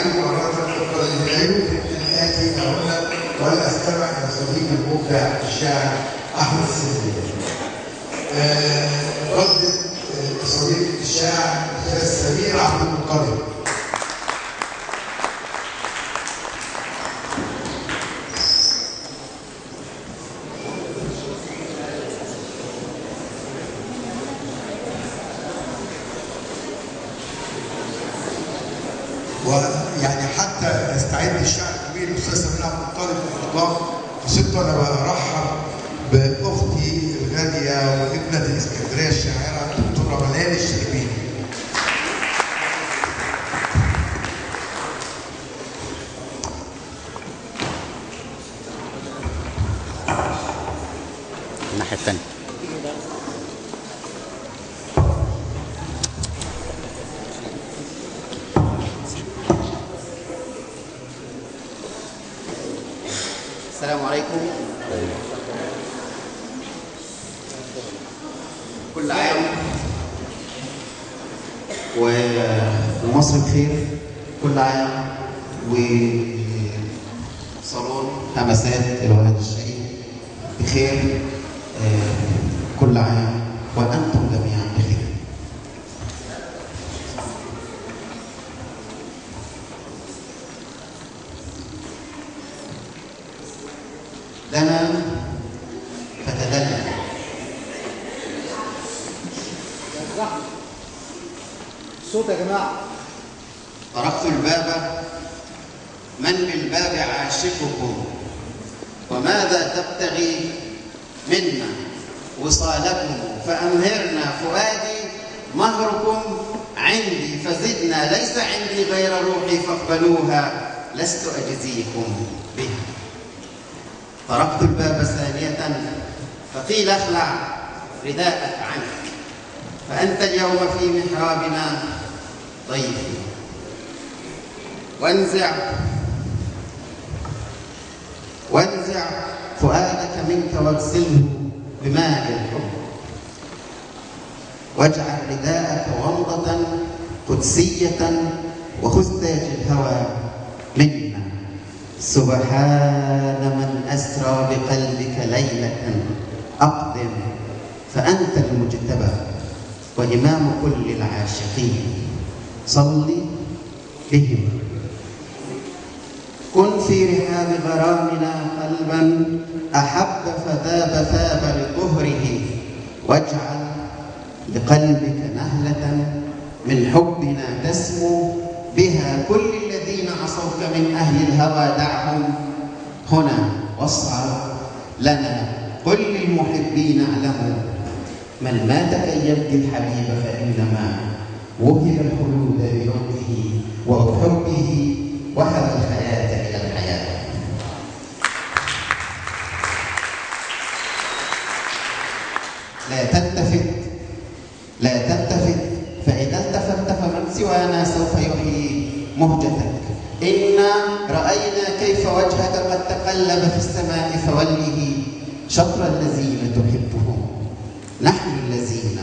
سعيد مرة أخرى لا يمكن أن آتي إلى هنا ولا أستمع إلى صديقي المبدع الشاعر أحمد السندي. نقدم صديقي الشاعر الأستاذ سمير عبد المطلب. ويعني حتى يستعد الشاعر الكبير الاستاذ سمير عبد المطلب للاطلاق قصيدته، انا برحب باختي الغالية وابنه الاسكندرية الشاعره الدكتورة منال الشربيني. الناحية الثانية. السلام عليكم. كل عام ومصر بخير، كل عام وصالون همسات الولد الشقي بخير، كل عام وأنتم جميعا بخير. لنا فتدلى. الصوت يا جماعة. طرقت الباب، من بالباب عاشقكم، وماذا تبتغي منا وصالكم، فأمهرنا فؤادي مهركم عندي فزدنا، ليس عندي غير روحي فاقبلوها، لست أجزيكم بها. طرقت الباب ثانية فقيل اخلع رداءك عنك، فأنت اليوم في محرابنا ضيفي، وانزع فؤادك منك واغسله بماء الحب، واجعل رداءك ومضة قدسية، وخذ تاج الهوى منا. سبحان من أسرى بقلبك ليلة، أقدم فأنت المجتبى وإمام كل العاشقين، صل بهم. كن في رحاب غرامنا قلبا أحب فذاب ثاب لطهره، واجعل لقلبك نهلة من حبنا تسمو بها، كل الذين عصوك من أهل الهوى دعهم هنا واصعد لنا. قل للمحبين اعلموا من مات كي يبدي الحبيب فإنما وهب الخلود بحبه، وبحبه وهب الحياة إلى الحياة. لا تلتفت لا تلتفت، فإذا التفت فمن سوانا سوف يحيي مهجتك. إنا رأينا كيف وجهك قد تقلب في السماء، فوله شطر الذين تحبهم، نحن الذين